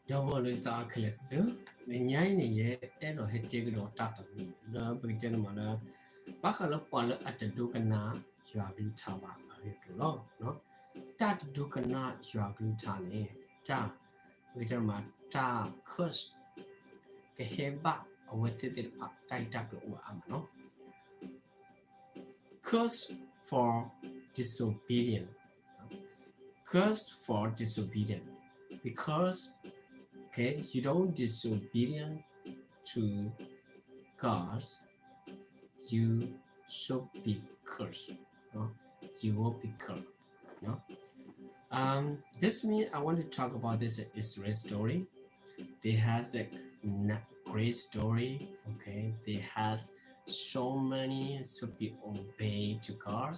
ဒီးဝဲလၢတၢ်အခဲလၢာ်သ့ၣ်, လၢညါအံၤန့ၣ် ယအဲၣ်ဒိးဟဲတဲကဒီးတၢ်တမံၤ လၢပကတဲန့ၣ်မးလၢ ဘၣ်ဃးလၢပှၤလၢအတဒိကနၣ်ယွၤအကလုၢ်ကထါဘၣ်အဂ့ၢ်အကျိၤလီၤ. တၢ်တဒိကနၣ်ယွၤအကလုၢ်ကထါန့ၣ် တၢ် ပကတဲန့ၣ်မး တၢ် curse ကဟဲဘၣ်အဝဲသ့ၣ်သ့ၣ်တဖၣ် တၢ်ဂ့ၢ်တၢ်ကျိၤအိၣ်အါမးလီၤ. Curse for disobedience. Curse for disobedience. Because, okay, you don't disobedient to God, you should be cursed. No? You will be cursed. No? Um, this means I want to talk about this Israel story. They has a n- great story. Okay, they has so many should be obeyed to God.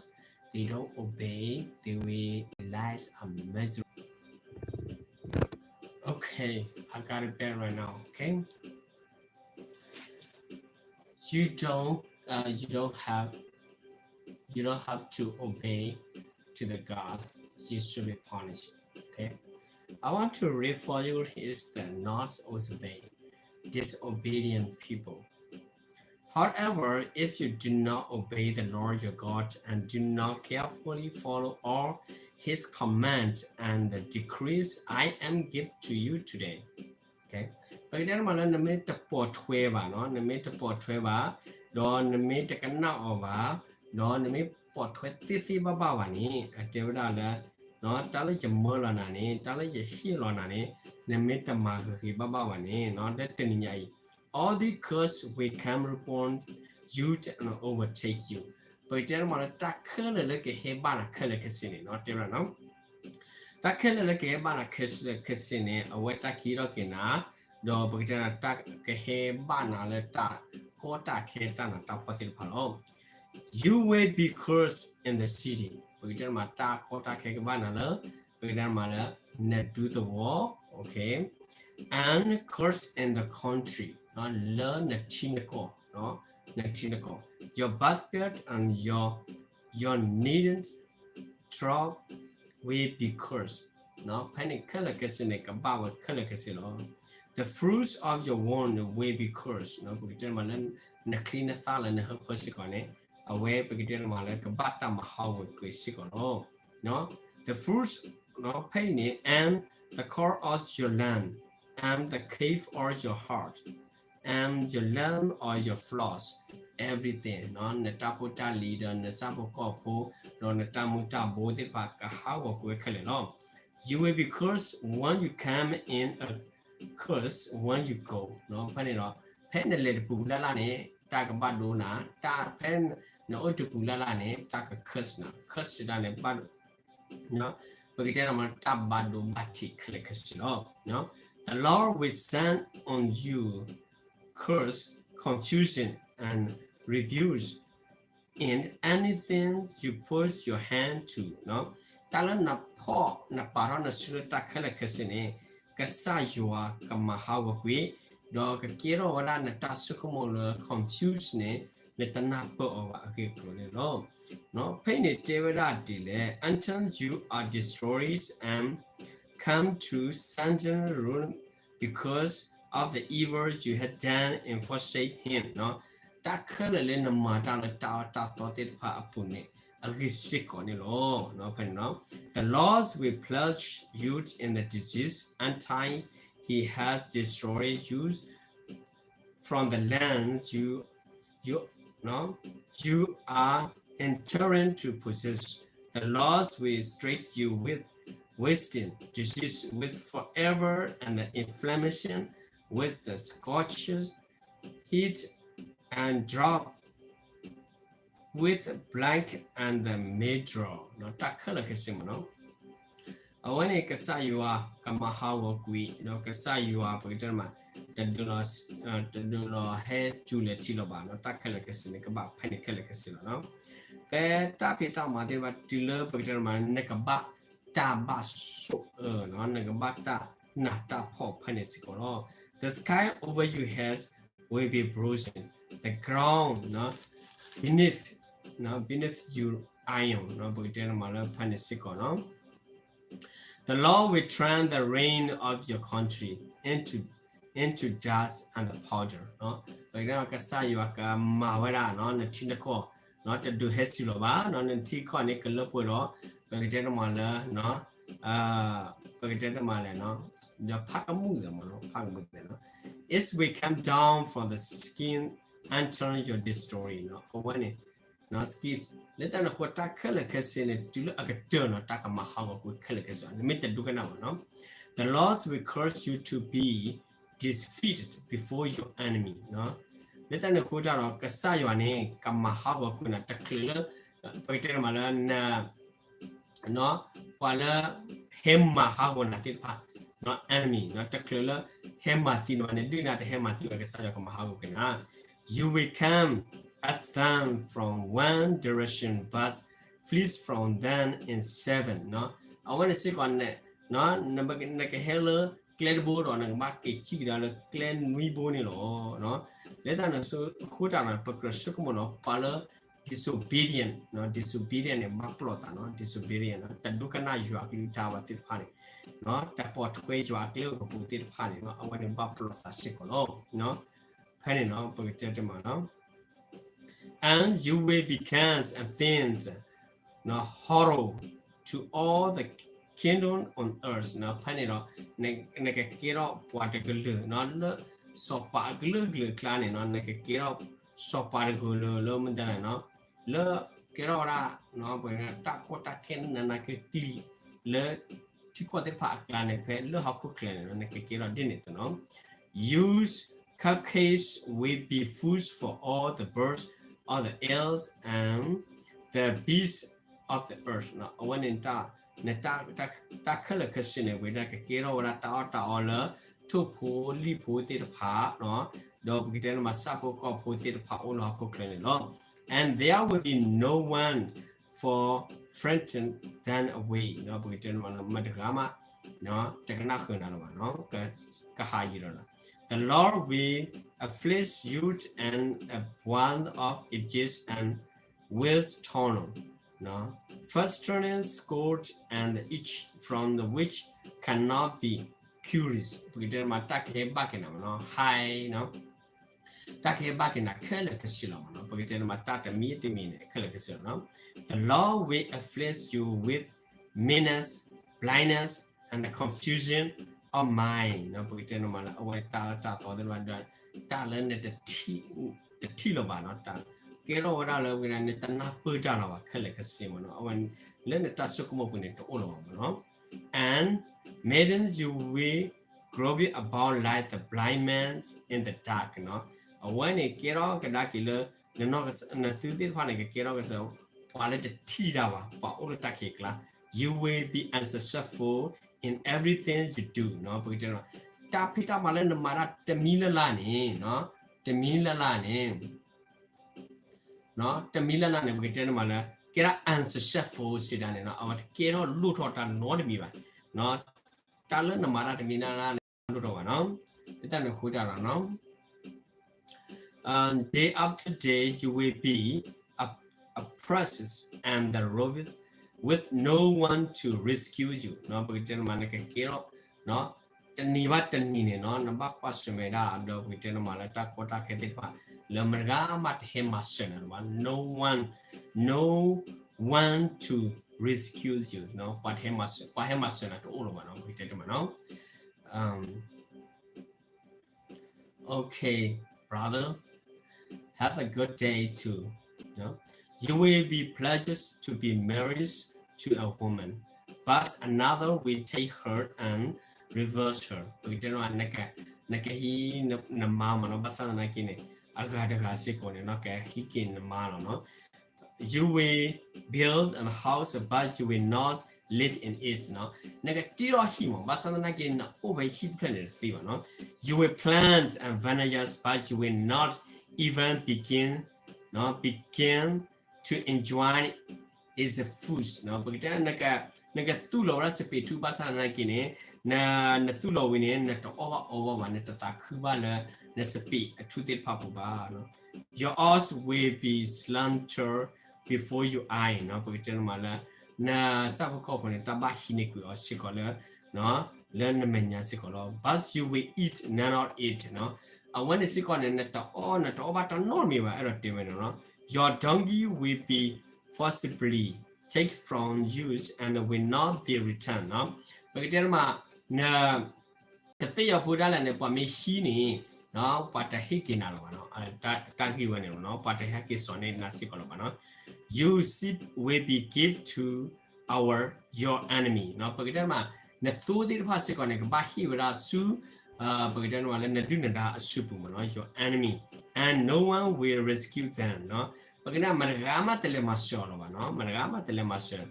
They don't obey, they will realize a misery. Okay, I got it back right now. Okay, you don't, uh, you don't have, you don't have to obey to the God. You should be punished. Okay, I want to read for you is the not obey, disobedient people. However, if you do not obey the Lord your God and do not carefully follow all his commands and the decrees I am give to you today. Okay, ပကတဲမးလၢနမ့ၢ်တပိာ်ထွဲဘၣ်နီၤ, နမ့ၢ်တပိာ်ထွဲဘၣ်, ဒီးနမ့ၢ်တကနၣ်အီၤဘၣ်, ဒီးနမ့ၢ်ပိာ်ထွဲသ့သ့ဘၣ်ဘၣ်ဘၣ်န့ၣ် အတဲဝဲဒၣ်လၢ တၢ်လၢယမၢလီၤနၤန့ၣ်, တၢ်လၢယဟ့ၣ်လီၤနၤန့ၣ်, နမ့ၢ်တမၤဂ့ၤဂ့ၤဘၣ်ဘၣ်ဘၣ်န့ၣ်, လၢတနံၤညါအံၤ all the curse will come upon you and overtake you. ပကတဲမးလၢတၢ်ခဲလၢာ်လၢကဟဲဘၣ်နၤခဲလၢာ်ခဲဆ့န့ၣ် တဲဝဲဒၣ် တၢ်ခဲလၢာ်လၢကဟဲဘၣ်နၤခဲလၢာ်ခဲဆ့န့ၣ် အဝဲတၢ်ကဟံးထီၣ်က့ၤနၤ, ဒီးပကတဲနၤတၢ်ကဟဲဘၣ်နၤလၢတၢ်ကီတၢ်ခဲတၢ်နးတၢ်ဖှီၣ်သ့ၣ်တဖၣ်လီၤ. You will be cursed in the city. ပကတဲမးတၢ်ကီတၢ်ခဲကဘၣ်နၤလၢ ပကတဲမးလၢ နဒူသဝီ, okay, and cursed in the country. လၢနထံနကီၢ်, နထံနကီၢ်, your basket and your, your kneading trough will be cursed. ဖဲန့ၣ်ခဲလၢာ်ခဲဆ့န့ၣ် ကဘၣ်ဝဲခဲလၢာ်ခဲဆ့လီၤ. The fruits of your womb will be cursed. ပကတဲမးလၢ နချံနသၣ်လၢနဟၢဖၢစ့ၢ်ကီးန့ၣ် အဝဲပကတဲမးလၢကဘၣ်တၢ်မၤဟးဂီၤကွံာ်စ့ၢ်ကီးလီၤ. The fruits, ဖဲအံၤန့ၣ် and the cow of your land, and the calf of your herd, and your lamb or your flocks, everything. နတၢ်ဖိတၢ်လံၤဒီးနဆၣ်ဖိကီၢ်ဖိ, ဒီးနတၢ်မူၤတၢ်ဘိသ့ၣ်တဖၣ် ကဟးဂီၤကွံာ်ဝဲခဲလၢာ်လီၤ. You will be cursed when you come in, a curse when you go. ဖဲန့ၣ်ဒီး ဖဲနလဲၤတပူၤလၢ်လၢ်န့ၣ် တၢ်ကဘၣ်ဒိနၤ, တၢ်ဖဲနအိၣ်တပူၤလၢ်လၢ်န့ၣ် တၢ်က curse နၤ, curse တၢ်န့ၣ် ပကတဲမး တၢ်ဘၣ်ဒိဘၣ်ထံးခဲလၢာ်ခဲဆ့လီၤ. The Lord will send on you curse, confusion, and rebuke in anything you put your hand to. တၢ်လၢနဖီၣ်နပာ်ထီၣ်နစုလၢတၢ်ခဲလၢာ်ခဲဆ့န့ၣ် ကစၢ်ယွၤကမၤဟးဂီၤကွံာ်, ဒီးကကဲထီၣ်ဝဲဒၣ်နတၢ်ဆိကမိၣ်လၢ confuse န့ၣ် နတနၢ်ပၢၢ်အီၤဘၣ်အဂ့ၢ်အကျိၤန့ၣ်လီၤ. ဖဲအံၤန့ၣ်တဲဝဲဒၣ်ဒ်လဲၣ်, until you are destroyed and come to sudden ruin because of the evil you have done and forsake him. တၢ်ခဲလၢာ်လၢနမၤတၢ်လၢတၢ်အၢတၢ်သီသ့ၣ်တဖၣ်အပူၤန့ၣ် အဂ့ၢ်စ့ၢ်ကီးန့ၣ်လီၤ. ဖဲန့ၣ် the Lord will pluck you in the disease until he has destroyed you from the land you, you, you are entering to possess. The Lord will strike you with wasting disease, with forever and the inflammation, with the scorches, heat and drought, with plague and the middle. တၢ်ခဲလၢာ်ခဲဆ့မးနီၤ. အဝဲန့ၣ်ကစၢ်ယွၤကမၤဟးဂီၤကွံာ်, ဒီးကစၢ်ယွၤပကတဲမး တဒုးလီၤ, တဒုးလီၤဟဲစူၤလဲၤထံလီၤဘၣ်နီၤ, တၢ်ခဲလၢာ်ခဲဆ့န့ၣ် ကဘၣ်ဖဲန့ၣ်ခဲလၢာ်ခဲဆ့လီၤနီၤ. ဖဲတၢ်ဖံးတၢ်မၤသ့ၣ်တဖၣ်တုၤလၢပကတဲမး နကဘၣ်တၢ်ဘၣ်ဆိၣ်အၢနီၤ, နကဘၣ်တၢ်နးတၢ်ဖှီၣ်ဖဲန့ၣ်စ့ၢ်ကီးလီၤ. The sky over your head will be broken, the ground beneath, beneath your iron, ပကတဲမးလၢဖဲန့ၣ်စ့ၢ်ကီးနီၤ. The Lord will turn the rain of your country into dust and powder ပကတဲကစၢ်ယွၤကမၤဝဲဒၣ် နထံနကီၢ် တဒုးဟဲစူၤလီၤဘၣ် နထံကီၢ်န့ၣ် ကလၢပှဲၤဒီး ပကတဲတမးလၢ ပကတဲတမးလဲၣ် ဒီးဖးကမူၣ်သ့ၣ်မး ဖးကမူၣ်သ့ၣ် it will come down from the sky and turn your destroy အဝဲန့ၣ် လၢတၢ်န့ၣ်အဃိ တၢ်ခဲလၢာ်ခဲဆ့န့ၣ် တုၤလၢအကတၢၢ်နီၤ တၢ်ကမၤဟးဂီၤကွံာ်ခဲလၢာ်ခဲဆ့ နမ့ၢ်တဒိကနၣ်ဘၣ်နီၤ The Lord will cause you to be defeated before your enemy လၢတၢ်န့ၣ်အဃိတၢ်ဒီး ကစၢ်ယွၤန့ၣ် ကမၤဟးဂီၤကွံာ်နၤတချုးလၢ ပကတဲတမးလၢ ပှၤလၢ ဟဲမၤဟးဂီၤနၤသ့ၣ်တဖၣ် enemy တချုးလၢ ဟဲမၤသံနၤဘၣ်န့ၣ် ဒုၣ်ဒါတဟဲမၤသံဘၣ် ကစၢ်ယွၤကမၤဟးဂီၤကွံာ်နၤ You will come at them from one direction but flee from them in seven အဝဲန့ၣ်စ့ၢ်ကီးန့ၣ် နကဟဲလၢကျဲတဘိဒီး နကဘၣ်က့ၤစံၣ်ကဒါလၢကျဲနွံဘိန့ၣ်လီၤ လၢတၢ်န့ၣ်အဃိတၢ်န့ၣ် ပကြၢးဆိကမိၣ်နီၤ ပှၤလၢ disobedient disobedient န့ၣ် ဘၣ်ပလီၢ်သးနီၤ disobedient တဒိကနၣ်ယွၤအကလုၢ်ကထါဘၣ်သ့ၣ်တဖၣ်န့ၣ် တပိာ်ထွဲယွၤအကျဲအိၣ်ကပူၤသ့ၣ်တဖၣ်န့ၣ် အဝဲန့ၣ်ဘၣ်ပလီၢ်သးစ့ၢ်ကီးလီၤ ဖဲန့ၣ်နီၤ ပကတဲတမးနီၤ and you will become a faint horror to all the kingdom on earth ဖဲန့ၣ်ဒီး နကကဲထီၣ်ပှၤတကလုာ် လၢစီၤပၤအကလုာ်ကလုာ်အကျါန့ၣ်နီၤ နကကဲထီၣ်စီၤပၤတကလုာ်လၢမတၤလဲၣ်နီၤ လၢကဲထီၣ်ဝဲဒၣ် ပတၢ်ကီတၢ်ခဲနးနးကျံၤကျံၤ လၢထံကီၢ်သ့ၣ်တဖၣ်အကျါန့ၣ် ဖဲလၢဟီၣ်ခိၣ်ချၢန့ၣ် နကကဲထီၣ်ဒ်န့ၣ်အသိးနီၤ Your carcass will be food for all the birds of the air and the beasts of the earth အဝဲန့ၣ် နတၢ်ခဲလၢာ်ခဲဆ့န့ၣ် ဝဲဒၣ်ကကဲထီၣ်ဝဲဒၣ်တၢ်အီၣ်တၢ်အီလၢ ထိၣ်ဖိလံၣ်ဖိသ့ၣ်တဖၣ် ဒီးပကတဲန့ၣ်မး ဆၣ်ဖိကီၢ်ဖိသ့ၣ်တဖၣ်အိၣ်လၢဟီၣ်ခိၣ်ချၢန့ၣ်လီၤ And there will be no one for frighten them away ပကတဲန့ၣ်မး မတၤတဂၤမး တကနၣ်ဃုာ်နၤလၢၤဘၣ်နီၤ ကဟးယံၤဒီးနၤ The Lord will afflict you and abundance of Egypt and with torrent, festering scourge and itch from the which cannot be cured ပကတဲမး တၢ်ကဟဲဘၣ်က့ၤနၤမးနီၤ ဟဲနီၤ တၢ်ကဟဲဘၣ်က့ၤနၤခဲလၢာ်ခဲဆ့လီၤမးနီၤ ပကတဲမး တၢ်တမံၤတမံၤန့ၣ် ခဲလၢာ်ခဲဆ့လီၤနီၤ The Lord will afflict you with madness, blindness, and the confusion of mind ပကတဲန့ၣ်မးလၢ အဝဲတၢ်အၢတၢ်သီသ့ၣ်တဖၣ်ဒီး တၢ်လၢနတထံၣ် တထံၣ်လီၤဘၣ်နီၤ တၢ်ကဲထီၣ်ဝဲဒၣ်လၢ နတနၢ်ပၢၢ်တၢ်လီၤဘၣ် ခဲလၢာ်ခဲဆ့မးနီၤ အဝဲ လၢနတၢ်ဆိကမိၣ်ပူၤန့ၣ် တအိၣ်လၢၤဘၣ်မးနီၤ And madness you will grovel about like the blind man in the dark နီၤ အဝဲန့ၣ်ကဲထီၣ်ကဒါက့ၤလၢ နသုသ့ၣ်တဖၣ်န့ၣ် ကကဲထီၣ်ကစၢ် ပှၤလၢတထံၣ်တၢ်ဘၣ် ပှၤအိၣ်လၢတၢ်ခံးအကျါ You will be unsuccessful in everything you do နီၤ ပကတဲ တၢ်ဖံးတၢ်မၤလၢနမၤတၢ်တမံၤလၢ်လၢ်န့ၣ် တမံၤလၢ်လၢ်န့ၣ် တမံၤလၢ်လၢ်န့ၣ် ပကတဲန့ၣ်မးလၢ ကဲဒၣ် unsuccessful စံးဒၣ်န့ၣ်နီၤ အဝဲတကဲထီၣ်လိၣ်ထီၣ်တၢ်နီတမံၤဘၣ် တၢ်လၢနမၤတၢ်တမံၤလၢ်လၢ်န့ၣ် လိၣ်ထီၣ်ဘၣ်နီၤ လၢတၢ်န့ၣ်အဃိတၢ်လီၤနီၤ Um, day after day you will be op- oppressed and robbed with no one to rescue you နီၤ ပကတဲန့ၣ်မး နကကဲထီၣ် တနံၤဘၣ်တနံၤန့ၣ်နီၤ နဘၣ်ကွၢ်ဆၢၣ်မဲာ်ဒၣ် ဒီးပကတဲန့ၣ်မးလၢတၢ်ကီတၢ်ခဲသ့ၣ်တဖၣ် လၢမတၤတဂၤမးတဟဲမၤစၢၤနၤလၢၤဘၣ် no one no one to rescue you နီၤ ပှၤတဟဲမၤစၢၤ ပှၤဟဲမၤစၢၤနၤတအိၣ်လၢၤဘၣ်နီၤ ပကတဲန့ၣ်မးနီၤ Um, Okay, brother. Have a good day too. No? You will be pledged to be married to a woman, but another will take her and reverse her. ပကတဲန့ၣ် နကဟံးနမါမးနီၤ ဘၣ်ဆၣ်သနာ်က့န့ၣ် အဂၤတဂၤစ့ၢ်ကီးန့ၣ် ကဟံးက့ၤနမါလီၤနီၤ You will build a house, but you will not live in it နီၤ နကတ့ထီၣ်ဟံၣ်မး ဘၣ်ဆၣ်သနာ်က့ နအိၣ်ဖဲဟံၣ်တဖျၢၣ်န့ၣ်တသ့ဘၣ်နီၤ You will plant a vineyard, but you will not even begin, နီၤ begin to enjoy its fruits နီၤ ပကတဲ နကသူၣ်လီၤဝဲဒၣ်စပံးထူ ဘၣ်ဆၣ်သနာ်က့န့ၣ် န နသူၣ်လီၤဝံၤန့ၣ် နတအီၣ်ဘၣ်အီဘၣ်ဘၣ် နတသးခုဘၣ်လၢ နစပံးအထူသ့ၣ်တဖၣ်ပူၤဘၣ်နီၤ Your house will be slaughtered before your eye နီၤ ပကတဲန့ၣ်မးလၢ နဆၣ်ဖိကီၢ်ဖိန့ၣ် တၢ်ဘၣ်ဟံးန့ၢ်ကွံာ်အီၤစ့ၢ်ကီးလၢ လၢနမဲာ်ညါစ့ၢ်ကီးလီၤ. But you will eat none of it နီၤ. အဝဲန့ၣ်စ့ၢ်ကီးန့ၣ် နတအီၣ် နတအီၣ်ဘၣ်တၢ်နီတမံၤဘၣ် အဲၣ်ဒိးတဲဝဲန့ၣ်လီၤ. Your donkey will be forcibly taken from you and will not be returned နီၤ. ပကတဲတမး န ကသ့ၣ်ယီၤဖိဒၣ်လဲာ်န့ၣ် ပှၤမ့ၢ်ဟံးန့ၣ် ပှၤတဟ့ၣ်က့ၤနၤလၢၤဘၣ်နီၤ. တၢ်ဂ့ၢ်ဝဲန့ၣ်လီၤနီၤ ပှၤတဟ့ၣ်က့ၤစိာ်န့ၢ်နၤစ့ၢ်ကီးလၢၤဘၣ်နီၤ. Your sheep will be given to our, your enemy နီၤ. ပကတဲတမး နသိသ့ၣ်တဖၣ်စ့ၢ်ကီးန့ၣ် ကဘၣ်ဟ့ၣ်ဝဲဒၣ်ဆူ ပကတဲတမးလၢနဒုၣ်နဒါအစုပူၤမ့ၢ်နီၤ your enemy and no one will rescue them နီၤ. ပကတဲ မတဂၤမးတလဲၤမၤစၢၤအီၤလၢၤဘၣ်နီၤ မတဂၤမးတလဲၤမၤစၢၤ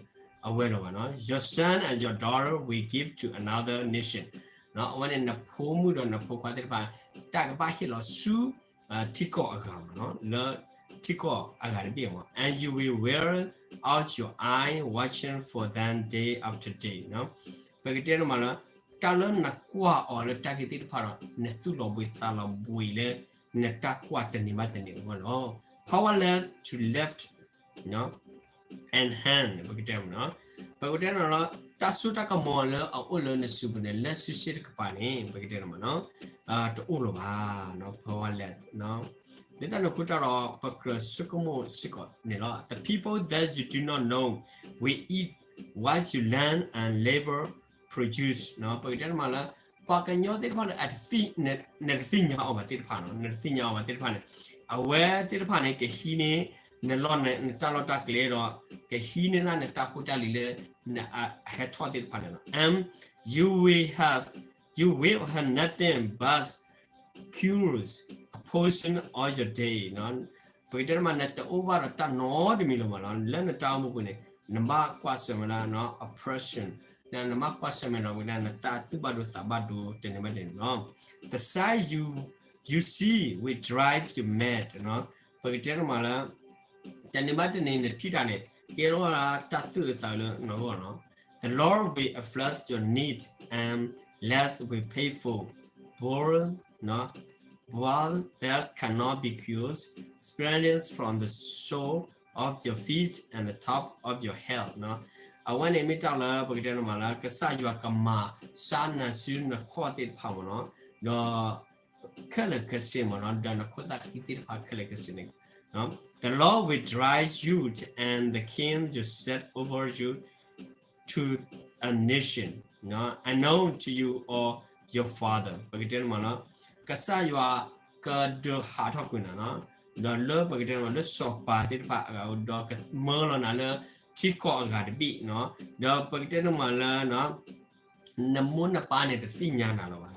အဝဲလၢၤဘၣ်နီၤ. Your son and your daughter will give to another nation နီၤ. အဝဲန့ၣ်နဖိမုၣ်ဒီးနဖိခွါသ့ၣ်တဖၣ် တၢ်ကဘၣ်ဟ့ၣ်လီၤဆူ ထံကီၢ်အဂၤမ့ၢ်နီၤ လၢထံကီၢ်အဂၤတဘ့ၣ်မ့ၢ် and you will wear out your eye watching for them day after day နီၤ. ပကတဲတမးလၢ တၢ်လၢနကွၢ်အီၤလၢတၢ်ဂ့ၢ်သ့ၣ်တဖၣ်ဒီး နသူၣ်လီၤဘှံးသးလီၤဘှံးလၢ နတၢ်ကွၢ်တနံၤဘၣ်တနံၤအဂီၢ်လီၤ. Powerless to lift and hand ပကတဲမ့ၢ်နီၤ ပကတဲနီၤလီၤ တၢ်စိတၢ်ကမီၤလၢအအိၣ်လၢနစုပူၤန့ၣ် လၢစုစ့ၣ်တကပၤန့ၣ် ပကတဲနီၤမ့ၢ်နီၤ တအိၣ်လၢၤဘၣ်နီၤ powerless နီၤ. လၢတၢ်န့ၣ်အဃိတၢ်ဒီး ပကြၢးဆိကမိၣ်စ့ၢ်ကီးန့ၣ်လီၤ. The people that you do not know will eat what you learn and labor produce နီၤ. ပကတဲတမးလၢ ပှၤကညီသ့ၣ်တဖၣ်လၢအတသ့ၣ် နတသ့ၣ်ညါအီၤဘၣ်သ့ၣ်တဖၣ်နီၤ နတသ့ၣ်ညါအီၤဘၣ်သ့ၣ်တဖၣ်န့ၣ် အဝဲသ့ၣ်တဖၣ်န့ၣ် ကဟံးန့ၢ် နလီၢ်န့ၣ် နတၢ်လီၢ်တၢ်ကျဲဒီး ကဟံးန့ၢ်ဒၣ်နတၢ်ဖိတၢ်လံၤလၢ နအဟဲထီၣ်သ့ၣ်တဖၣ်န့ၣ်လီၤ. And you will have, you will have nothing but cures, oppression all your day နီၤ. ပကတဲတမး နတအိၣ်ဘၣ်ဒီးတၢ်နီတမံၤလၢၤဘၣ်နီၤ လၢနတၢ်အိၣ်မူပူၤန့ၣ် နဘၣ်ကွၢ်ဆၢၣ်မဲာ်လၢ oppression နဘၣ်ကွၢ်ဆၢၣ်မဲာ်ဒီး ပကတဲ နတၢ်သူၣ်ဘၣ်ဒိသးဘၣ်ဒိတနံၤဘၣ်တနံၤနီၤ. The sight you, you see will drive you mad နီၤ. ပကတဲတမးလၢ တနံၤဘၣ်တနံၤ နထံၣ်တၢ်န့ၣ် ကဲထီၣ်ဝဲဒၣ်တၢ်သူၣ်အုးသးအုးလၢနဂီၢ်နီၤ. The Lord will afflict your need and less will pay for boil, နီၤ, boil that cannot be cured, spreading from the sole of your feet and the top of your head နီၤ. အဝဲန့ၣ်မ့ၢ်တၢ်လၢ ပကတဲတမးလၢ ကစၢ်ယွၤကမၤစၢ်နၤဆူနခီၣ်သ့ၣ်တဖၣ်မ့ၢ်နီၤ, ဒီး ခဲလၢာ်ခဲဆ့မ့ၢ်နီၤ, ဒီးနခိၣ်သၣ်ခံသ့ၣ်တဖၣ်ခဲလၢာ်ခဲဆ့န့ၣ်, The Lord will drive you and the king you set over you to a nation unknown to you or your father. ပကတဲန့ၣ်မ့ၢ်နီၤ, ကစၢ်ယွၤကဒုးဟးထီၣ်ကွံာ်နၤနီၤ, ဒီးလၢပကတဲန့ၣ်မ့ၢ် လၢစီၤပၤသ့ၣ်တဖၣ်အဂၤ, ဒီးကမၢလီၤနၤလၢထံကီၢ်အဂၤတဘ့ၣ်နီၤ, ဒီးပကတဲန့ၣ်မ့ၢ်လၢ နမိၢ်နပၢ်န့ၣ် တသ့ၣ်ညါနၤလၢၤဘၣ်,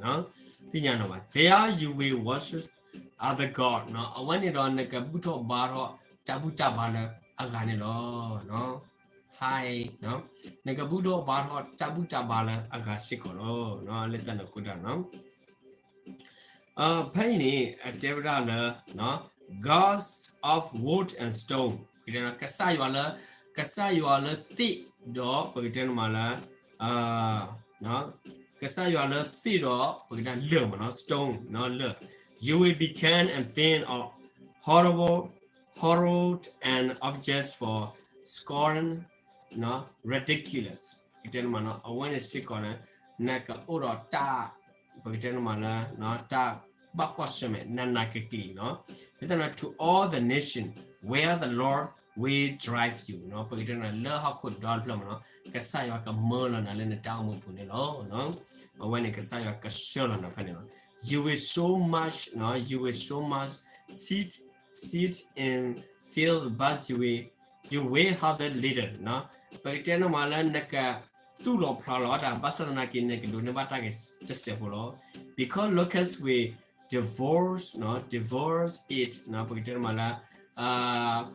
သ့ၣ်ညါနၤဘၣ်. There you will worship other god နီၤ, အဝဲန့ၣ်ဒီးနကဘူၣ်ထီၣ်ဘါထီၣ် တၢ်ဘူၣ်တၢ်ဘါလၢအဂၤန့ၣ်လီၤ. ဟါ, နကဘူၣ်ထီၣ်ဘါထီၣ်တၢ်ဘူၣ်တၢ်ဘါလၢအဂၤစ့ၢ်ကီးလီၤ. လၢတၢ်န့ၣ်အဃိတၢ်နီၤ ဖဲအံၤန့ၣ် အတဲဝဲဒၣ်လၢ gods of wood and stone, ကစၢ်ယွၤလၢ, ကစၢ်ယွၤလၢသ့ၣ်ဒီး ပကတဲန့ၣ်မ့ၢ်လၢ ကစၢ်ယွၤလၢသ့ၣ်ဒီး ပကတဲလၢၢ်မ့ၢ်နီၤ, stone လၢၢ်, you will be kind and thin of horrible, horrid and objects for scorn, ridiculous. ပကတဲန့ၣ်မ့ၢ်နီၤ, အဝဲန့ၣ်စ့ၢ်ကီးန့ၣ် နကအိၣ်ဒီးတၢ် ပကတဲန့ၣ်မ့ၢ်လၢ တၢ်ဘၣ်ကွၢ်ဆၢၣ်မဲာ် နးနးကက့ၤနီၤ, ပကတဲန့ၣ် to all the nation where the Lord will drive you နီၤ, ပကတဲန့ၣ် လၢဟီၣ်ခိၣ်ဒီတဖျၢၣ်မ့ၢ်နီၤ, ကစၢ်ယွၤကမၢလီၤနၤလၢနတၢ်အိၣ်မူပူၤန့ၣ်လီၤ. အဝဲန့ၣ်ကစၢ်ယွၤကဆှၢလီၤနၤဖဲန့ၣ်လီၤ. You will sow much, you will sow much seed, seed in field, but you will, you will harvest little နီၤ, ပကတဲန့ၣ်မ့ၢ်လၢနကသူၣ်လီၤဖျးလီၤတၢ် ဘၣ်ဆၣ်သနာ်က့ နကဒိးန့ၢ်ဘၣ်တၢ်ဂ့ၤတစဲးဖိလီၤ. Because locusts will devour, devour it နီၤ, ပကတဲန့ၣ်မ့ၢ်လၢ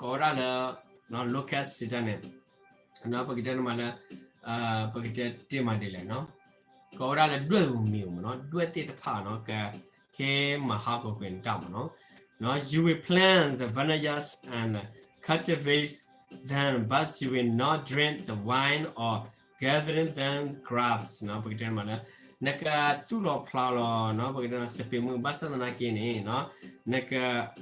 ကိးဝဲဒၣ်လၢ locust စံးတၢ်န့ၣ် ပကတဲန့ၣ်မ့ၢ်လၢ ပကတဲတ့ၢ်မးဒ်လဲၣ်နီၤ, ကိးဝဲဒၣ်လၢဒွဲၣ်ဧိၤမ့ၤဧိၤမ့ၢ်နီၤ, ဒွဲၣ်သ့ၣ်တဖၣ်နီၤ ကဟဲမၤဟးဂီၤကွံာ်နတၢ်မ့ၢ်နီၤ. You will plant the vineyards and cultivate them, but you will not drink the wine or gather the grapes နီၤ, ပကတဲန့ၣ်မ့ၢ်လၢ နကသူၣ်လီၤဖျးလီၤနီၤ, ပကတဲန့ၣ် စပံးမုၢ် ဘၣ်ဆၣ်သနာ်က့န့ၣ် နက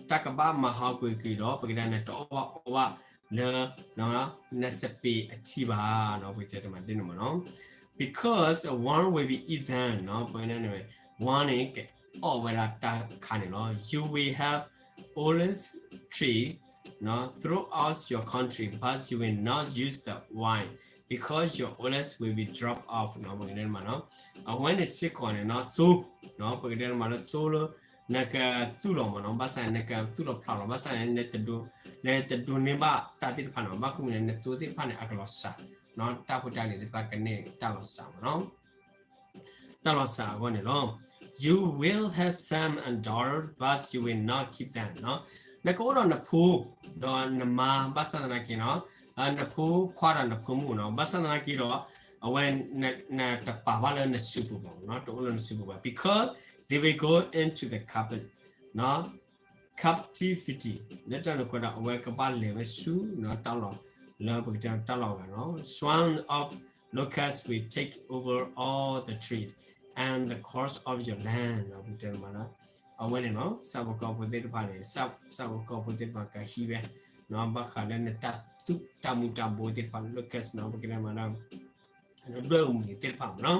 တၢ်ကဘၣ်မၤဟးဂီၤကွံာ်ဒီး ပကတဲနတအီၣ်ဘၣ်အီဘၣ်လၢ နစပံးအထံဘၣ်နီၤ, ပကတဲတ့ၢ်မးဒ်န့ၣ်မ့ၢ်နီၤ. because a worm will be eaten နီၤ, ပကတဲန့ၣ် worm န့ၣ် ကအီၣ်ဝဲဒၣ်တၢ်ခါန့ၣ်လီၤ. You will have olive tree နီၤ throughout your country, but you will not use the wine, because your olives will be dropped off နီၤ, ပကတဲမးနီၤ. အဝဲန့ၣ်စ့ၢ်ကီးန့ၣ်နီၤ သိ နီၤ, ပကတဲမးလၢသိလၢ နကသူၣ်လီၤမးနီၤ, ဘၣ်ဆၣ်န့ၣ် နကသူၣ်လီၤဖျးလီၤ, ဘၣ်ဆၣ်န့ၣ် နတဒိးန့ၢ်ဘၣ်တၢ်သ့ၣ်တဖၣ်န့ၣ်, ဘၣ်မနုၤဃိလဲၣ်န့ၣ် နသိသ့ၣ်တဖၣ်န့ၣ် အကလီၤစှၤနီၤ, တၢ်ဖိတၢ်လံၤသ့ၣ်တဖၣ်ကန့ၢ်တၢ်လီၤစှၤမးနီၤ. တၢ်လီၤစှၤအဂီၢ်န့ၣ်လီၤ. You will have sons and daughters, but you will not keep them နီၤ. နကအိၣ်ဒီးနဖိ ဒီးနမါ, ဘၣ်ဆၣ်သနာ်က့နီၤ နဖိခွါဒီးနဖိမုၣ်နီၤ, ဘၣ်ဆၣ်သနာ်က့ဒီး အဝဲ နတပာ်ဘၣ်လၢနစုပူၤဘၣ်နီၤ, တအိၣ်လၢနစုပူၤဘၣ်, because they will go into the captive နီၤ captivity လၢတၢ်န့ၣ်အဃိဒီး အဝဲကဘၣ်လဲၤဝဲဆူနီၤ တၢ်လီၢ်လၢပကတဲတၢ်လီၢ်အဂၤနီၤ. Swarms of locusts will take over all the trees and the crops of your land နီၤ, ပကတဲမးလၢ အဝဲန့ၣ်နီၤ ဆၣ်ဖိကီၢ်ဖိသ့ၣ်တဖၣ်န့ၣ် ဆၣ်ဖိကီၢ်ဖိသ့ၣ်တဖၣ်ကဟံးဝဲနီၤ, ဘၣ်ဃးလၢနတၢ်သူၣ်တၢ်မူၤတၢ်ဘှီးသ့ၣ်တဖၣ် locust နီၤ, ပကတဲမးလၢ ဒွဲၣ်အူမူၤသ့ၣ်တဖၣ်မးနီၤ.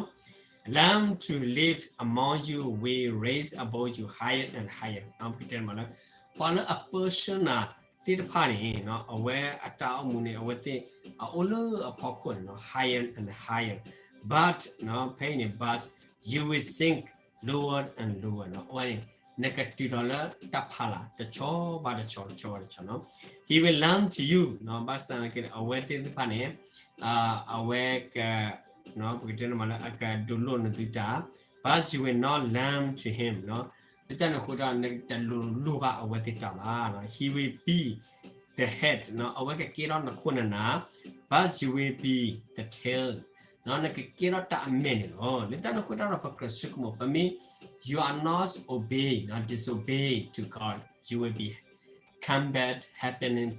Lamb to live among you will rise above you higher and higher နီၤ, ပကတဲမးလၢ ပှၤလၢအပၢဆှၢနၤသ့ၣ်တဖၣ်န့ၣ်နီၤ အဝဲအတၢ်အိၣ်မူန့ၣ် အဝဲသ့ၣ်အအိၣ်လၢအဖီခိၣ်န့ၣ်နီၤ higher and higher, but နီၤ ဖဲအံၤန့ၣ် but you will sink lower and lower နီၤ, အဝဲန့ၣ် နကတုၤလီၤလၢတၢ်ဖးလၢ် တဆီဘၣ်တဆီ တဆီဘၣ်တဆီနီၤ. He will lament to you နီၤ, ဘၣ်ဆၣ်သနာ်က့ အဝဲသ့ၣ်တဖၣ်န့ၣ် အဝဲက ပကတဲန့ၣ်မးလၢအကဒိးလိာ်နသုတၢ်, but you will not lament to him နီၤ, လၢတၢ်န့ၣ်အဃိဒီး နတလိၤလိာ်ဘၣ်အဝဲသ့ၣ်တၢ်ဘၣ်နီၤ. He will be the head နီၤ, အဝဲကကဲထီၣ်နခိၣ်နနၢ်, but you will be the tail နီၤ, နကကဲထီၣ်တၢ်အမဲာ်န့ၣ်လီၤ. လၢတၢ်န့ၣ်အဃိတၢ်ဒီး ပကြၢးဆိကမိၣ် ပမ့ၢ် you are not obey နီၤ, disobey to God, you will be combat happening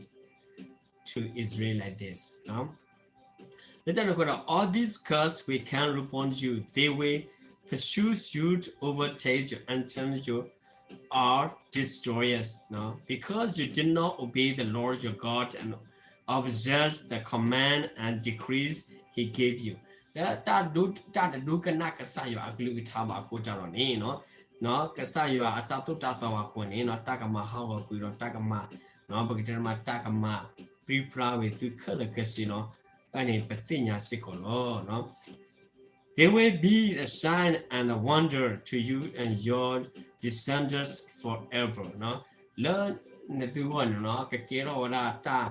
to Israel like this နီၤ. လၢတၢ်န့ၣ်အဃိဒီး all these curses will come upon you, they will pursue you, overtake you until you are destroyed နီၤ, because you did not obey the Lord your God and observe the command and decrees he gave you. လၢတၢ်ဒိ, တၢ်တဒိကနၣ်ကစၢ်ယွၤအကလုၢ်ကထါဘၣ်အဃိတၢ်ဒီးန့ၣ်နီၤ, ကစၢ်ယွၤအတၢ်သိၣ်တၢ်သီဘၣ်အဃိန့ၣ်နီၤ, တၢ်ကမၤဟးဂီၤကွံာ်ဒီးတၢ်ကမၤ, ပကတဲမး တၢ်ကမၤပြံပြါဝဲသုခဲလၢာ်ခဲဆ့နီၤ, အန့ၣ်ပသ့ၣ်ညါစ့ၢ်ကီးလီၤ. They will be a sign and a wonder to you and your descendants forever နီၤ, လၢနသုဂီၢ်န့ၣ်နီၤ ကကဲထီၣ်ဝဲဒၣ်တၢ်,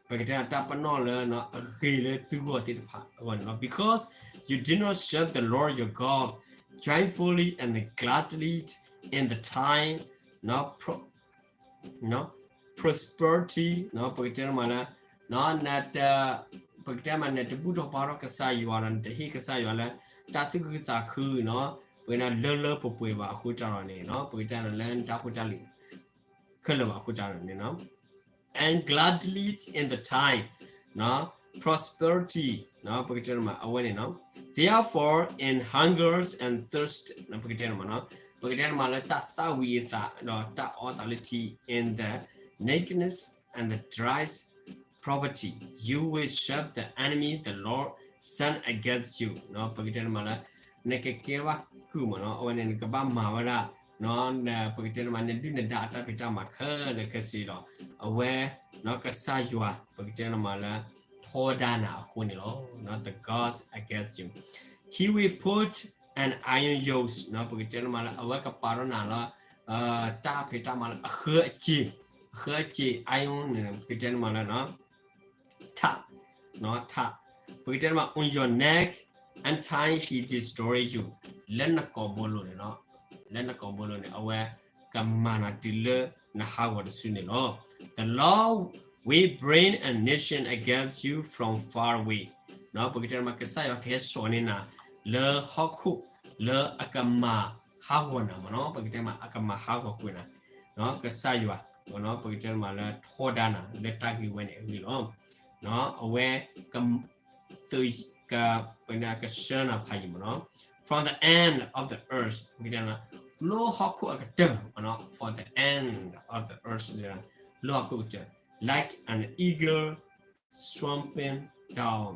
ပကတဲတၢ်ပနီၣ်လၢအဂ့ၤလၢသုဂီၢ်သ့ၣ်တဖၣ်အဂီၢ်န့ၣ်လီၤ. Because you did not serve the Lord your God joyfully and gladly in the time, နီၤ, pro, နီၤ, prosperity နီၤ, ပကတဲမးလၢ နီၤ, နတ, ပကတဲမး နတဘူၣ်ထီၣ်ဘါထီၣ်ကစၢ်ယွၤဒီး နတဟ့ၣ်ကစၢ်ယွၤလၢ တၢ်သူၣ်ခုသးခုနီၤ, ပကတဲလၢလၢပှဲၤပှဲၤဘၣ်အဃိတၢ်ဒီးန့ၣ်နီၤ, ပကတဲလၢနတၢ်ဖိတၢ်လံၤ ခဲလၢာ်ဘၣ်အဃိတၢ်ဒီးန့ၣ်နီၤ. And gladly in the time, နီၤ, prosperity, နီၤ, ပကတဲမး အဝဲန့ၣ်နီၤ. Therefore in hungers and thirst, နီၤ, ပကတဲမးနီၤ, ပကတဲမးလၢတၢ်သၣ်ဝံၤအသး ဒီးတၢ်အီသးလၢထံ in the nakedness and the dry poverty, you will serve the enemy the Lord sent against you, နီၤ, ပကတဲမးလၢ နကကဲဘၣ်ကုၢ်မးနီၤ, အဝဲန့ၣ် နကဘၣ်မၤဝဲဒၣ် နီၤ, ပကတဲမး နဒုၣ်နဒါအတၢ်ဖံးတၢ်မၤခဲလၢာ်ခဲဆ့ဒီး အဝဲ နီၤ, ကစၢ်ယွၤ ပကတဲမးလၢ ထီဒါနၤအဃိန့ၣ်လီၤ, နီၤ, the gods against you. He will put an iron yoke, နီၤ, ပကတဲမးလၢ အဝဲကပာ်ထီၣ်နၤလၢ တၢ်ဖံးတၢ်မၤလၢအဃၢအစ့ၤ, အဃၢအစ့ၤ iron န့ၣ် ပကတဲမးလၢ နီၤ, ထး, နီၤ, ထး, ပကတဲမး on your neck until he destroy you, လၢနကိာ်ဘိလိၤန့ၣ်နီၤ, လၢနကိာ်ဘိလိၤန့ၣ် အဝဲကမၤနၤတုၤလၢနဟးဂီၤတစုန့ၣ်လီၤ. The Lord will bring a nation against you from far away, နီၤ, ပကတဲမး ကစၢ်ယွၤကဟဲစိာ်န့ၢ်နၤ လၢဟီၣ်ခိၣ်လၢအကမၤဟးဂီၤနၤမးနီၤ, ပကတဲမး အကမၤဟးဂီၤကွံာ်နၤ ကစၢ်ယွၤ, ပကတဲမးလၢထီဒါနၤ လၢတၢ်ဂ့ၢ်ဝဲန့ၣ်အဂ့ၢ်လီၤ. အဝဲ က, ကဆှၢနၤဖးယံာ်မးနီၤ, from the end of the earth, လၢဟီၣ်ခိၣ်အကတၢၢ်မးနီၤ, from the end of the earth, လၢဟီၣ်ခိၣ်အကတၢၢ်, like an eagle swooping down,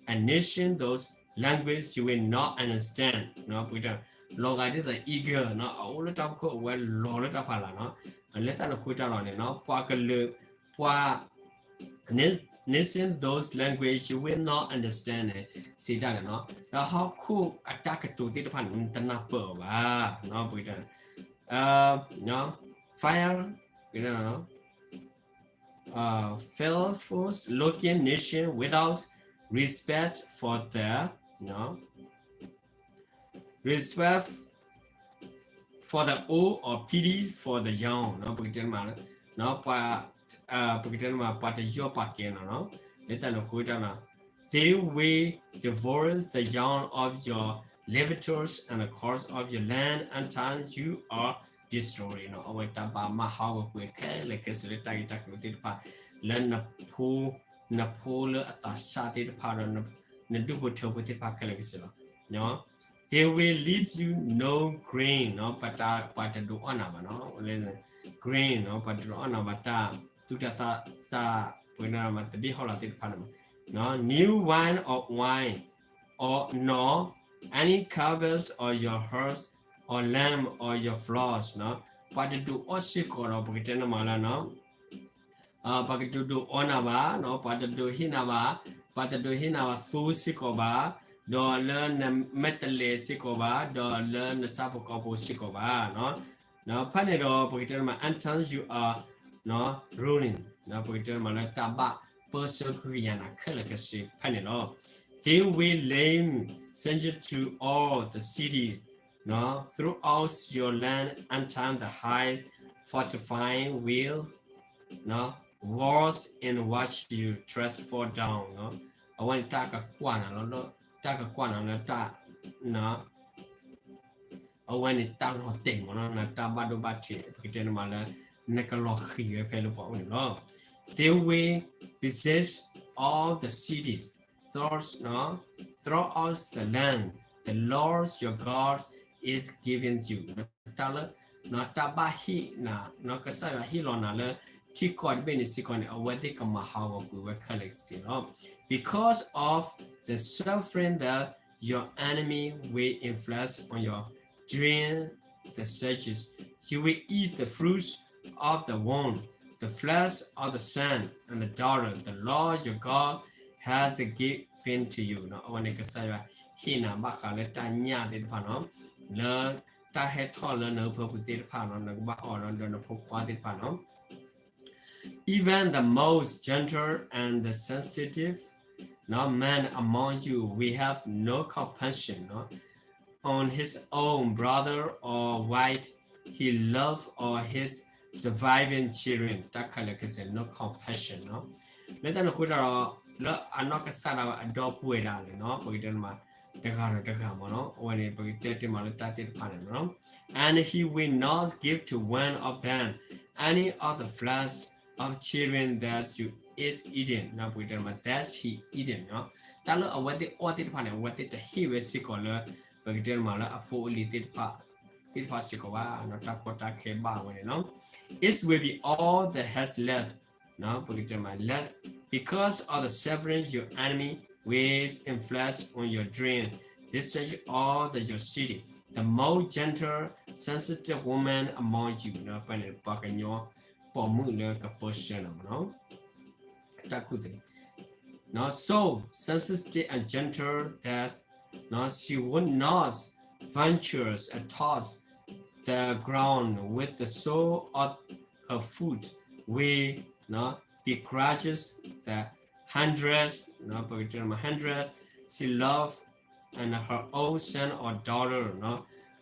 a nation those language you will not understand ပကတဲ လီၤဂာ်ဒ်သိး eagle နီၤ အအိၣ်လၢတၢ်ဖီခိၣ် အဝဲလီၤလၢတၢ်ဖးလၢ်နီၤ လၢတၢ်န့ၣ်အဃိတၢ်လီၤန့ၣ်နီၤ ပှၤကလုာ် ပှၤ nation those language you will not understand န့ၣ် စံးတၢ်န့ၣ်နီၤ ဒီးဟီၣ်ခိၣ်အတၢ်ကတိၤသ့ၣ်တဖၣ်န့ၣ် နတနၢ်ပၢၢ်အီၤဘၣ် ပကတဲ fire ပကတဲ uh, fearful looking nation without respect for the, no? Respect for the old or pity for the young နီၤ ပကတဲမးလၢ ပှၤ ပကတဲမး ပှၤတယီၣ်ပာ်ကဲနီၤနီၤ လၢတၢ်န့ၣ်အဃိတၢ်နီၤ They will devour the young of your laborers and the crops of your land until you are destroyed နီၤ အဝဲတၢ်ဘၣ်မၤဟးဂီၤကွံာ်ခဲလၢာ်ခဲဆ့လၢတၢ်ဂ့ၢ်တၢ်ကျိၤသ့ၣ်တဖၣ် လၢနဖိ နဖိလၢအသးစၢ်သ့ၣ်တဖၣ်ဒီး နဒူၣ်ဖိထၢဖိသ့ၣ်တဖၣ်ခဲလၢာ်ခဲဆ့လီၤ They will leave you no grain နီၤ ပှၤတဒိးအီၣ်နၤဘၣ်နီၤ လၢ grain နီၤ ပှၤတဒိးအီၣ်နၤဘၣ်တၢ် သူၣ်တၢ်သၣ် တၢ် ပှၤတဒိးမၤသဘံၣ်ဟီၣ်လီၤသ့ၣ်တဖၣ်န့ၣ် new wine or wine or nor any calves of your herds or lamb of your flocks နီၤ ပှၤတဒိးအီၣ်စ့ၢ်ကီးဒီး ပကတဲန့ၣ်မးလၢနီၤ ပှၤကဒိးဒိးအီၣ်နၤဘၣ်နီၤ ပှၤတဒိးဟ့ၣ်နၤဘၣ် ပှၤတဒိးဟ့ၣ်နၤဘၣ်သိစ့ၢ်ကီးဘၣ် ဒီးလၢနမဲာ်တဲးလဲးစ့ၢ်ကီးဘၣ် ဒီးလၢနဆၣ်ဖိကီၢ်ဖိစ့ၢ်ကီးဘၣ်နီၤ ဖဲန့ၣ်ဒီး ပကတဲန့ၣ်မး until you are ruined ပကတဲန့ၣ်မးလၢတၢ်ဘၣ်ပၢဆှၢကဟုကယာ်နၤခဲလၢာ်ခဲဆ့ဖဲန့ၣ်လီၤ They will lay siege to all the cities throughout your land until the high fortified will walls in which you trespass fall down အဝဲန့ၣ်တၢ်ကကွၢ်နၤလီၤ တၢ်ကကွၢ်နၤလၢတၢ် အဝဲန့ၣ်တၢ်လီၤတဲာ်မးနီၤ နတၢ်ဘၣ်ဒိဘၣ်ထံး ပကတဲန့ၣ်မးလၢ နကလီၤဃံၤဝဲဖဲလၢပှၤအိၣ်န့ၣ်လီၤ They will besiege all the cities throughout, throughout the land the Lord your God is giving you တၢ်လၢ တၢ်ဘၣ်ဟ့ၣ်နၤ ကစၢ်ယွၤဟ့ၣ်လီၤနၤလၢ ထံကီၢ်တဘ့ၣ်န့ၣ်စ့ၢ်ကီးန့ၣ် အဝဲသ့ၣ်ကမၤဟးဂီၤကွံာ်ဝဲခဲလၢာ်စ့ၢ်လီၤ Because of the suffering that your enemy will inflict on you during the sieges, you will eat the fruits of the womb, the flesh of the son and the daughter the Lord your God has given to you အဝဲန့ၣ်ကစၢ်ယွၤဟ့ၣ်နၤဘၣ်ဃးလၢတၢ်ညၣ်သ့ၣ်တဖၣ်နီၤ လၢတၢ်ဟဲထီၣ်လၢနဟၢဖၢပူၤသ့ၣ်တဖၣ်နီၤ နကဘၣ်အီၣ်ဒီးနဖိခွါသ့ၣ်တဖၣ်နီၤ Even the most gentle and the sensitive, no, man among you will have no compassion, no, on his own brother or wife he love or his surviving children. တၢ်ခဲလၢာ်ခဲဆ့ no compassion နီၤ လၢတၢ်န့ၣ်အဃိတၢ်ဒီး လၢအနီၢ်ကစၢ်ဒၣ်ဝဲအဒီပုၢ်ဝဲၢ်ဒၣ်လဲာ်နီၤ ပကတဲမး တဂၤဒီးတဂၤမးနီၤ အဝဲန့ၣ် ပကတဲတ့ၢ်မးလၢတၢ်သ့ၣ်တဖၣ်န့ၣ်မးနီၤ And he will not give to one of them any of the flesh of children that you is eating ပကတဲမး that he eating တၢ်လၢအဝဲသ့ၣ်အီၣ်သ့ၣ်တဖၣ်န့ၣ် အဝဲသ့ၣ်တဟ့ၣ်ဝဲစ့ၢ်ကီးလၢ ပကတဲမးလၢအဖိအလံၤသ့ၣ်တဖၣ် သ့ၣ်တဖၣ်စ့ၢ်ကီးဘၣ် တၢ်ကီတၢ်ခဲဘၣ်ဝဲန့ၣ်လီၤ It will be all that has left ပကတဲမး left because of the suffering your enemy will inflict on your dream. This is all the your city. The most gentle, sensitive woman among you. ပှၤကညီပိာ်မုၣ်လၢကပၢဆှၢနၤမးနီၤ တၢ်ခူသူၣ် So sensitive and gentle that she would not venture across the ground with the sole of her foot will begrudge the hundreds, ပကတဲမး hundreds she love and her own son or daughter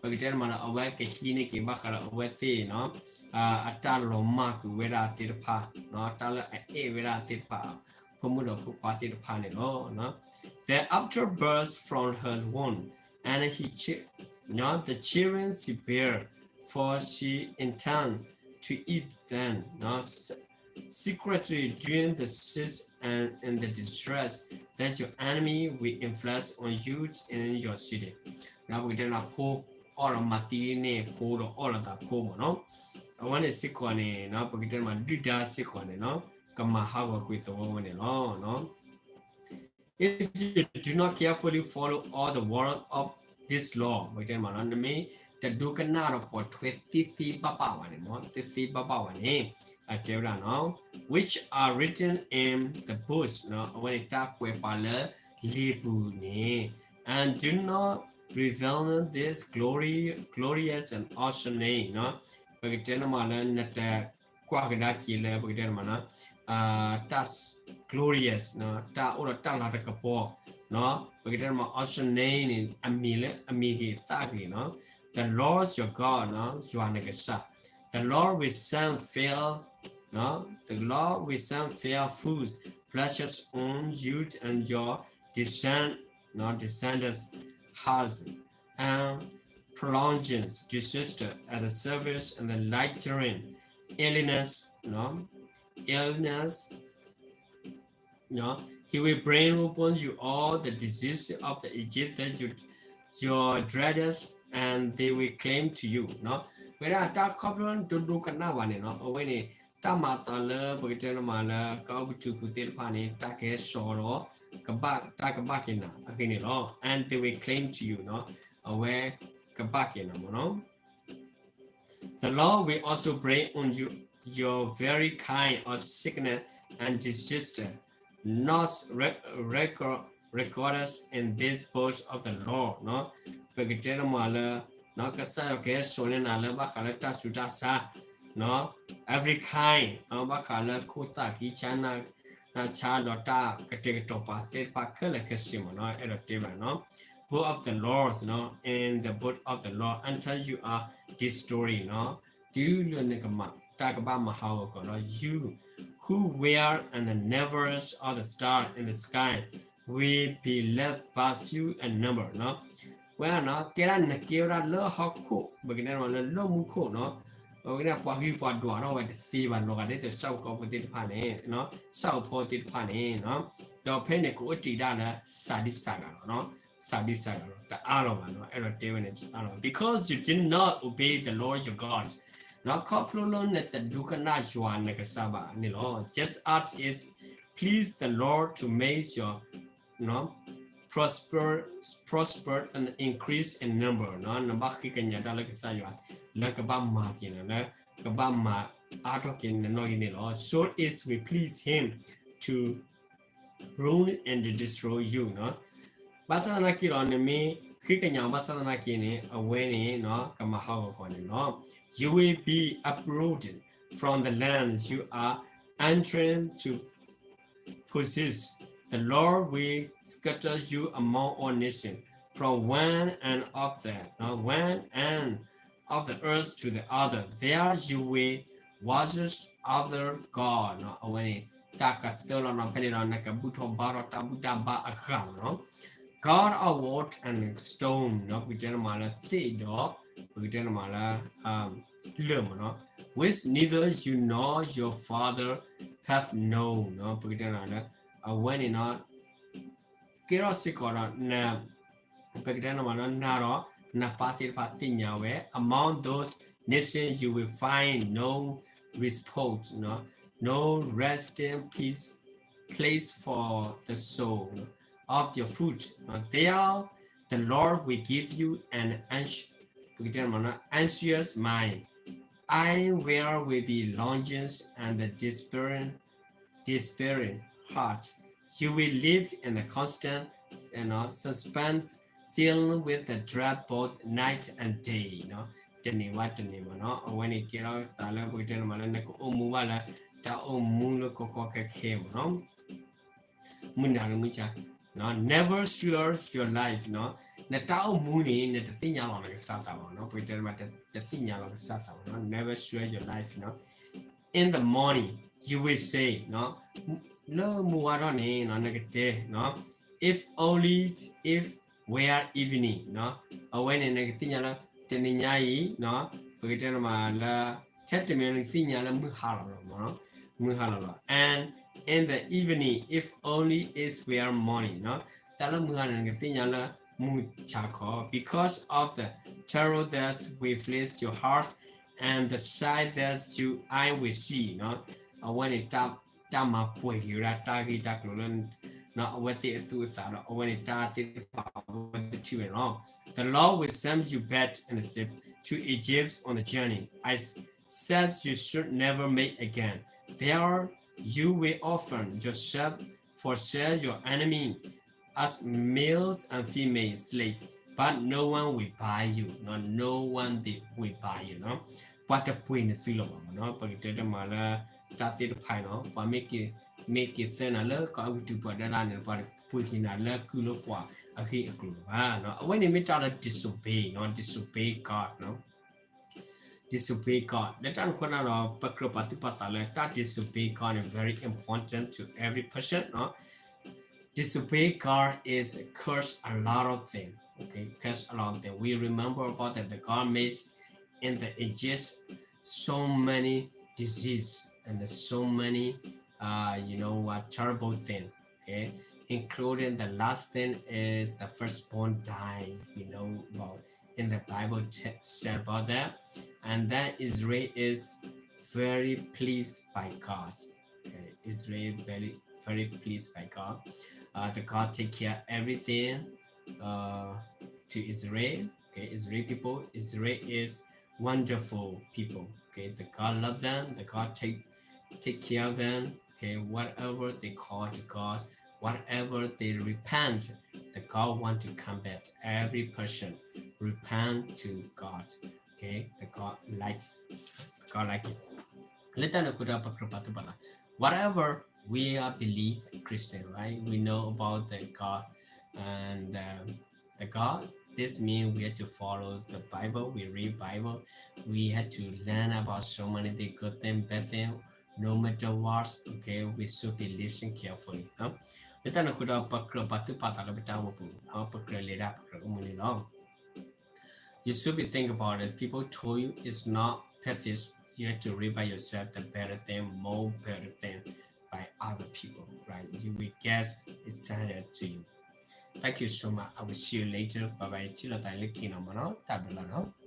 ပကတဲမးလၢ အဝဲကဟံးန့ၢ်က့ၤဘၣ်ဃးလၢအဝဲသ့ၣ် အတၢ်လီၤမၢ်ကွံာ်ဝဲဒၣ်သ့ၣ်တဖၣ် တၢ်လၢအအဲၣ်ဝဲဒၣ်သ့ၣ်တဖၣ် ဖိမုၣ်ဒီးဖိခွါသ့ၣ်တဖၣ်န့ၣ်လီၤ Then after birth from her womb, and he, the children she bare, for she intend to eat them secretly during the siege and in the distress that your enemy will inflict on you in your city. ပကတဲလၢဖိအီၣ်ဒီးမၤသံန့ၢ်ဖိဒီး အီၣ်လီၤသးဖိမးနီၤ အဝဲန့ၣ်စ့ၢ်ကီးန့ၣ် ပကတဲမးဒုၣ်ဒါစ့ၢ်ကီးန့ၣ် ကမၤဟးဂီၤကွံာ်သဝီဝဲန့ၣ်လီၤ if you do not carefully follow all the word of this law, ပကတဲမးနီၤ နမ့ၢ်တဒိကနၣ်ဒီးပိာ်ထွဲသ့သ့ဘၣ်ဘၣ်ဘၣ်န့ၣ်မး သ့သ့ဘၣ်ဘၣ်ဘၣ်န့ၣ် အတဲဝဲဒၣ်နီၤ which are written in the books နီၤ အဝဲန့ၣ်တၢ်ကွဲးပာ်လၢလံာ်ပူၤန့ၣ် and do not reveal this glory, glorious and awesome name နီၤ ပကတဲန့ၣ်မးလၢနတကွၢ်ကဒါက့ၤလၢ ပကတဲန့ၣ်မးနီၤ တၢ် glorious နီၤ တၢ်အိၣ်ဒီးတၢ်လၤတၢ်ကပီၤနီၤ ပကတဲန့ၣ်မး awesome name န့ၣ် အမံၤလၢအမံၤဂ့ၤသၣ်ဂ့ၤနီၤ the Lord your God နီၤ ယွၤနကစၢ် the Lord will send fair နီၤ the Lord will send fair food, blessings on you and your descend, နီၤ descendants, herds and prolongs disaster at the service and the lightering illness, နီၤ illness, နီၤ He will bring upon you all the diseases of the Egypt that you, your dreadest, and they will claim to you နီၤ ဝဲဒၣ်တၢ်ခီဖျိဒိဒိကနၣ်ဘၣ်န့ၣ်နီၤ အဝဲန့ၣ် တၢ်မၤသးလၢ ပကတဲန့ၣ်မးလၢ ကီၢ်ပတူးပူၤသ့ၣ်တဖၣ်န့ၣ် တၢ်ကဟဲစိာ်ဒီး ကဘၣ် တၢ်ကဘၣ်က့ၤနၤအဂ့ၢ်န့ၣ်လီၤ and they will claim to you နီၤ အဝဲကဘၣ်က့ၤနၤမးနီၤ The Lord will also bring on you your very kind of sickness and disaster, not re- record recorded in this book of the law နီၤ ပကတဲန့ၣ်မးလၢ နီၤ ကစၢ်ယွၤကဟဲစိာ်န့ၢ်နၤလၢဘၣ်ဃးလၢတၢ်ဆူးတၢ်ဆါ နီၤ every kind နီၤ ဘၣ်ဃးလၢခိၣ်သၣ်ခံဆါ နၢ်ဆါဒီးတၢ်ကတဲာ်ကတီၤပာ်သ့ၣ်တဖၣ်ခဲလၢာ်ခဲဆ့မးနီၤ အဲၣ်ဒိးတဲဘၣ်နီၤ book of the law နီၤ in the book of the law until you are destroyed နီၤ တုၤလၢနကမၤ တၢ်ကဘၣ်မၤဟးဂီၤကီးလီၤ you who were and the numbers of the star in the sky will be left but few in number နီၤ ဝဲနီၤ ကဲဒၣ်နကဲဝဲဒၣ်လၢဟီၣ်ခိၣ် ပကတဲန့ၣ်မးလၢလီၢ်မူခိၣ်နီၤ ပကတဲန့ၣ် ပှၤဂံၢ်ပှၤဒွးထီၣ်ဝဲတသ့ဘၣ် လီၤဂာ်ဒ်သိးဆၣ်ဖိကီၢ်ဖိသ့ၣ်တဖၣ်န့ၣ် ဆၣ်ဖိကီၢ်ဖိသ့ၣ်တဖၣ်န့ၣ်နီၤ ဒီးဖဲန့ၣ်ကအိၣ်တ့ၢ်ဒၣ်လၢ စၤဒံစၤဂၤလီၤနီၤ စၤဒံစၤဂၤလီၤ တအါလီၤဘၣ်နီၤ အဲၣ်ဒိးတဲဝဲန့ၣ် တအါလီၤ because you did not obey the Lord your God နီၤ ခီဖျိလၢနတဒိကနၣ်ယွၤနကစၢ်ဘၣ်န့ၣ်လီၤ just as it pleased the Lord to make your prosper, prosper and increase in number နီၤ နဘၣ်ဃ့ကညးတၢ်လၢကစၢ်ယွၤ လၢကဘၣ်မၤက့ၤနၤ လၢကဘၣ်မၤအါထီၣ်က့ၤနနီၣ်ဂံၢ်န့ၣ်လီၤ so it will please him to ruin and destroy you နီၤ ဘၣ်ဆၣ်သနာ်က့ဒီး နမ့ၢ်ဃ့ကညးဘၣ်ဆၣ်သနာ်က့န့ၣ် အဝဲန့ၣ်နီၤ ကမၤဟးဂီၤကီးန့ၣ်လီၤ you will be uprooted from the land you are entering to possess, the Lord will scatter you among all nations, from one end of the one end of the earth to the other. There you will worship other god နီၤ အဝဲန့ၣ် တၢ်ကသၢလီၤနီၤ ဖဲန့ၣ်ဒီး နကဘူၣ်ထီၣ်ဘါထီၣ်တၢ်ဘူၣ်တၢ်ဘါအဂၤမးနီၤ god of wood and stone နီၤ ပကတဲန့ၣ်မးလၢ သ့ၣ်ဒီး ပကတဲန့ၣ်မးလၢ လၢၢ်မးနီၤ which neither you nor your father have known နီၤ ပကတဲန့ၣ်လၢ အဝဲန့ၣ်နီၤ ကဲထီၣ်စ့ၢ်ကီးဒီး ပကတဲန့ၣ်မးနီၤ နၤဒီး နပၢ်သ့ၣ်တဖၣ်သ့ၣ်ညါဝဲ among those nations you will find no respite နီၤ no resting place place for the sole of your foot. There the Lord will give you an anxious, anxious mind, and where will be longings and the despairing, despairing heart. You will live in a constant you know, suspense, filled with the dread both night and day. တနံၤဝဲတနံၤမးနီၤ အဝဲန့ၣ်ကဲထီၣ်သးလၢ ပကတဲန့ၣ်မးလၢ နကအိၣ်မူဘၣ်လၢ တၢ်အိၣ်မူလၢကီကီခဲခဲမးနီၤ မုၢ်နၤဒီးမုၢ်ဆါ never sure your life နီၤ နတၢ်အိၣ်မူန့ၣ် နတသ့ၣ်ညါလီၤနကစၢ်သးဘၣ်နီၤ ပကတဲန့ၣ်မး တသ့ၣ်ညါလီၤကစၢ်သးဘၣ်နီၤ never sure your life နီၤ in the morning you will say နီၤ လၢမုၢ်ဝါထီၣ်န့ၣ်နီၤ နကတဲ if only it were evening နီၤ အဝဲန့ၣ် နကသ့ၣ်ညါလၢ တနံၤညါအံၤနီၤ ပကတဲန့ၣ်မးလၢ ထဲတမံၤ နကသ့ၣ်ညါလၢမုၢ်ဟါလီၤလီၤမးနီၤ မုၢ်ဟါလီၤလီၤ and in the evening if only it were morning နီၤ တၢ်လၢမုၢ်ဟါန့ၣ် နကသ့ၣ်ညါလၢမုၢ်ဆါခီ because of the terror that will flee your heart and the sight that your eye will see နီၤ အဝဲန့ၣ် တၢ်မၤပှဲၤက့ၤဝဲဒၣ်တၢ်ဂ့ၢ်တၢ်ကျိၤလၢ အဝဲသ့ၣ်အသူၣ်အသးဒီး အဝဲန့ၣ်တၢ်သ့ၣ်တဖၣ်အဝဲသ့ၣ်ထံၣ်ဝဲန့ၣ်လီၤ. The Lord will send you back in the ship to Egypt on the journey. I said you should never make again. There you will offer yourself for sale your enemy as males and female slave, but no one will buy you, no, no one will buy you နီၤ. ပှၤတပှ့ၤနသုလၢၤဘၣ်မ့ၢ်နီၤ. ပကတဲတမးလၢ တၢ်သ့ၣ်တဖၣ်နီၤ ပှၤမ့ၢ်က့ၤ မ့ၢ်က့ၤသၢနၤလၢကီၢ်အဲၤကူပတူးပှၤဒၣ်လၢ်န့ၣ် ပှၤတပှ့ၤက့ၤနၤလၢကုၢ်လၢပှၤအဂ့ၢ်အကျိၤလၢၤဘၣ်နီၤ. အဝဲန့ၣ်မ့ၢ်တၢ်လၢ disobey နီၤ disobey God နီၤ disobey God လၢတၢ်န့ၣ်အဃိန့ၣ်ဒီး ပကြၢးပာ်သူၣ်ပာ်သးလၢတၢ် disobey God န့ၣ် very important to every person နီၤ. Disobey God is curse a lot of things. Okay, curse a lot of things. We remember about that the God made in the Egypt so many disease and so many, uh, you know, uh, terrible things. Okay, including the last thing is the firstborn dying. You know about in the Bible t- said about that, and then Israel is very pleased by God. Okay, Israel very very pleased by God. Uh, the God take care everything uh, to Israel. Okay, Israel people. Israel is wonderful people. Okay, the God love them. The God take take care of them. Okay, whatever they call to God, whatever they repent, the God want to come back. Every person repent to God. Okay, the God likes, God like it. လၢတၢ်န့ၣ်အဃိဒီး ပကြၢးပာ်သူၣ်ပာ်သး whatever we are believe Christian, right? We know about the God and um, the God. This means we have to follow the Bible. We read Bible. We have to learn about so many things, good thing, bad thing. No matter what, okay, we should be listen carefully. လၢတၢ်န့ၣ်အဃိဒီး ပကြၢးပာ်သူၣ်ပာ်သးလၢပတၢ်အိၣ်မူပူၤ, ပကြၢးလဲၤတၢ် ပကြၢးအိၣ်မူန့ၣ်လီၤ. You should be think about it. People told you it's not perfect. You have to read by yourself the better thing, more better thing by other people, right? You will get it sent to you. Thank you so much. I will see you later. Bye bye. ထံၣ်လိာ်သးလၢခံနီၤမ့ၢ်နီၤ. တၢ်ဘျုးလီၤနီၤ.